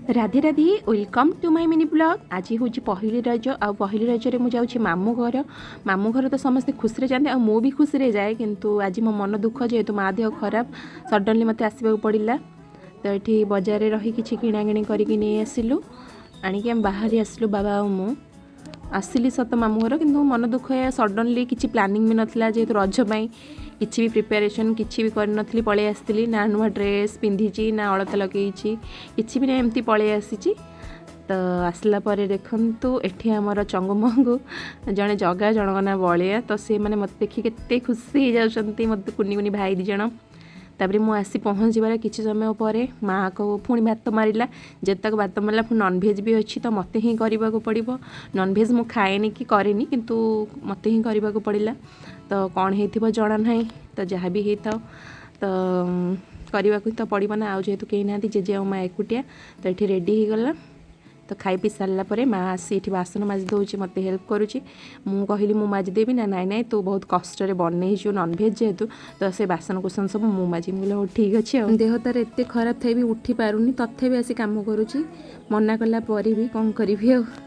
Radhe Radhe, welcome to my mini vlog। ଆଜି ହେଉଛି ପହିଲି ରଜ ଆଉ ପହିଲି ରଜରେ ମୁଁ ଯାଉଛି ମାମୁଁ ଘର। ମାମୁଁ ଘର ତ ସମସ୍ତେ ଖୁସିରେ ଯାଆନ୍ତି ଆଉ ମୁଁ ବି ଖୁସିରେ ଯାଏ, କିନ୍ତୁ ଆଜି ମୋ ମନ ଦୁଃଖ, ଯେହେତୁ ମା ଦେହ ଖରାପ। ସଡନ୍ଲି ମୋତେ ଆସିବାକୁ ପଡ଼ିଲା। ତ ଏଠି ବଜାରରେ ରହି କିଛି କିଣାକିଣି କରିକି ନେଇ ଆସିଲୁ। ଆଣିକି ଆମେ ବାହାରି ଆସିଲୁ, ବାବା ଆଉ ମୁଁ। ଆସିଲି ସତ ମାମୁଁ ଘର, କିନ୍ତୁ ମନ ଦୁଃଖ। ସଡନ୍ଲି କିଛି ପ୍ଲାନିଂ ବି ନଥିଲା, ଯେହେତୁ ରଜ ପାଇଁ କିଛି ବି ପ୍ରିପାରେସନ୍ କିଛି ବି କରିନଥିଲି। ପଳେଇ ଆସିଥିଲି, ନା ନୂଆ ଡ୍ରେସ୍ ପିନ୍ଧିଛି, ନା ଅଳତା ଲଗେଇଛି, କିଛି ବି ନାହିଁ, ଏମିତି ପଳେଇ ଆସିଛି। ତ ଆସିଲା ପରେ ଦେଖନ୍ତୁ, ଏଠି ଆମର ଚଙ୍ଗୁମଙ୍ଗୁ ଜଣେ ଜଗା, ଜଣଙ୍କ ନାଁ ବଳିଆ। ତ ସେମାନେ ମୋତେ ଦେଖି କେତେ ଖୁସି ହେଇଯାଉଛନ୍ତି, ମୋତେ କୁନି କୁନି ଭାଇ ଦୁଇ ଜଣ। ତାପରେ ମୁଁ ଆସି ପହଞ୍ଚିବାର କିଛି ସମୟ ପରେ ମାଆକୁ ପୁଣି ଭାତ ମାରିଲା। ଯେତେ ତାକୁ ଭାତ ମାରିଲା, ପୁଣି ନନଭେଜ୍ ବି ଅଛି, ତ ମୋତେ ହିଁ କରିବାକୁ ପଡ଼ିବ। ନନଭେଜ୍ ମୁଁ ଖାଏନି କି କରେନି, କିନ୍ତୁ ମୋତେ ହିଁ କରିବାକୁ ପଡ଼ିଲା। ତ କ'ଣ ହେଇଥିବ ଜଣା ନାହିଁ। ତ ଯାହା ବି ହେଇଥାଉ, ତ କରିବାକୁ ତ ପଡ଼ିବ ନା ଆଉ, ଯେହେତୁ କେହି ନାହାନ୍ତି, ଜେଜେ ଆଉ ମା ଏକୁଟିଆ। ତ ଏଠି ରେଡ଼ି ହେଇଗଲା। ତ ଖାଇ ପିଇ ସାରିଲା ପରେ ମା ଆସି ଏଠି ବାସନ ମାଜି ଦେଉଛି, ମୋତେ ହେଲ୍ପ କରୁଛି। ମୁଁ କହିଲି, ମୁଁ ମାଜିଦେବି। ନା, ନାଇଁ ନାଇଁ, ତୁ ବହୁତ କଷ୍ଟରେ ବନେଇଛୁ ନନଭେଜ୍ ଯେହେତୁ, ତ ସେ ବାସନ କୁସନ ସବୁ ମୁଁ ମାଜି। ମୁଁ କହିଲି, ହଉ ଠିକ୍ ଅଛି। ଆଉ ଦେହ ତାର ଏତେ ଖରାପ ଥାଇ ବି, ଉଠି ପାରୁନି, ତଥାପି ଆସି କାମ କରୁଛି ମନା କଲା ପରେ ବି। କ'ଣ କରିବି ଆଉ?